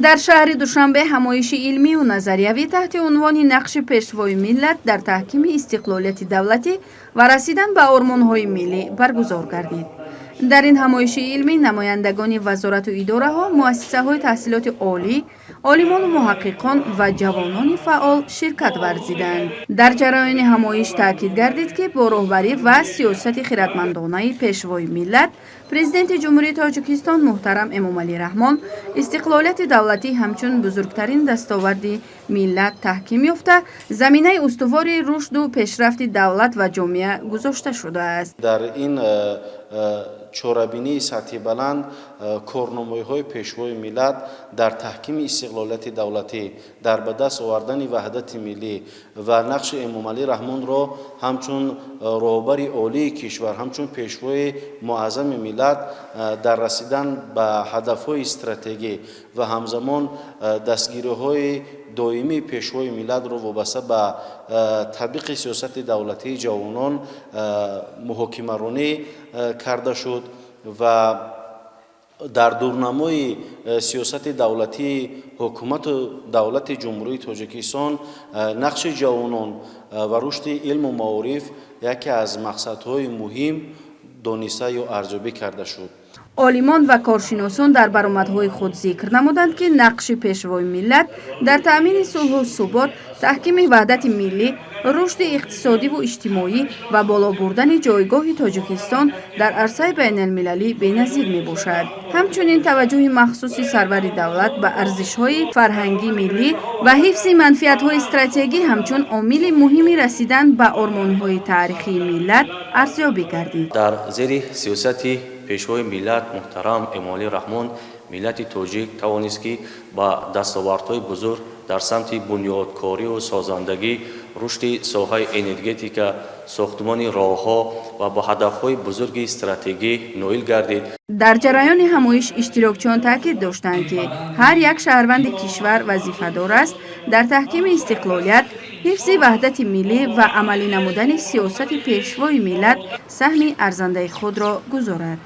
Дар шаҳри Душанбе ҳамоиши илмию назариявӣ таҳти унвони «Нақши Пешвои миллат дар таҳкими истиқлолияти давлатӣ ва расидан ба ормонҳои миллӣ» баргузор гардид. Дар ин ҳамоиши илмӣ намояндагони вазорату идораҳо, муассисаҳои таҳсилоти олӣ, олимону муҳаққиқон ва ҷавонони фаъол ширкат варзиданд. Дар ҷараёни ҳамоиш таъкид гардид, ки бо роҳбарӣ ва сиёсати хиратмандонаи Пешвои миллат, Президенти Ҷумҳурии Тоҷикистон муҳтарам Эмомалӣ Раҳмон, истиқлолияти давлатӣ ҳамчун бузургтарин дастоварди миллат таҳким ёфта, заминаи устувори рушду пешрафти давлат ва ҷомеа гузошта шудааст. Дар ин чорабинии сатҳи баланд корномоиҳои Пешвои миллат дар таҳкими истиқлолияти давлатӣ, дар ба даст овардани ваҳдати миллӣ ва нақши Эмомалӣ Раҳмонро ҳамчун роҳбари олии кишвар, ҳамчун Пешвои муаззами миллат дар расидан ба ҳадафҳои стратегӣ ва ҳамзамон дастгириҳои доимии Пешвои миллатро вобаста ба татбиқи сиёсати давлатии ҷавонон муҳокимаронӣ карда шуд ва дар дурнамои сиёсати давлатии ҳукумату давлати Ҷумҳурии Тоҷикистон нақши ҷавонон ва рушди илму маориф яке аз мақсадҳои муҳим дониста ё арзёбӣ карда шуд. Олимон ва коршиносон дар баромадҳои худ зикр намуданд, ки нақши Пешвои миллат дар таъмини сулҳу субот, таҳкими ваҳдати миллӣ, рушди иқтисодиву иҷтимоӣ ва боло бурдани ҷойгоҳи Тоҷикистон дар арсаи байналмилалӣ беназир мебошад. Ҳамчунин таваҷҷӯҳи махсуси сарвари давлат ба арзишҳои фарҳангии миллӣ ва ҳифзи манфиатҳои стратегӣ ҳамчун омили муҳими расидан ба ормонҳои таърихии миллат арзёбӣ гардид. Дар зери сиёсати Пешвои миллат муҳтарам Эмомалӣ Раҳмон миллати тоҷик тавонист, ки ба дастовардҳои бузург дар самти бунёдкорию созандагӣ, рушди соҳаи энергетика, сохтмони роҳҳо ва ба ҳадафҳои бузурги стратегӣ ноил гардид. Дар ҷараёни ҳамоиш иштирокчиён таъкид доштанд, ки ҳар як шаҳрванди кишвар вазифадор аст дар таҳкими истиқлолият, ҳифзи ваҳдати миллӣ ва амалӣ намудани сиёсати Пешвои миллат саҳми арзандаи худро гузорад.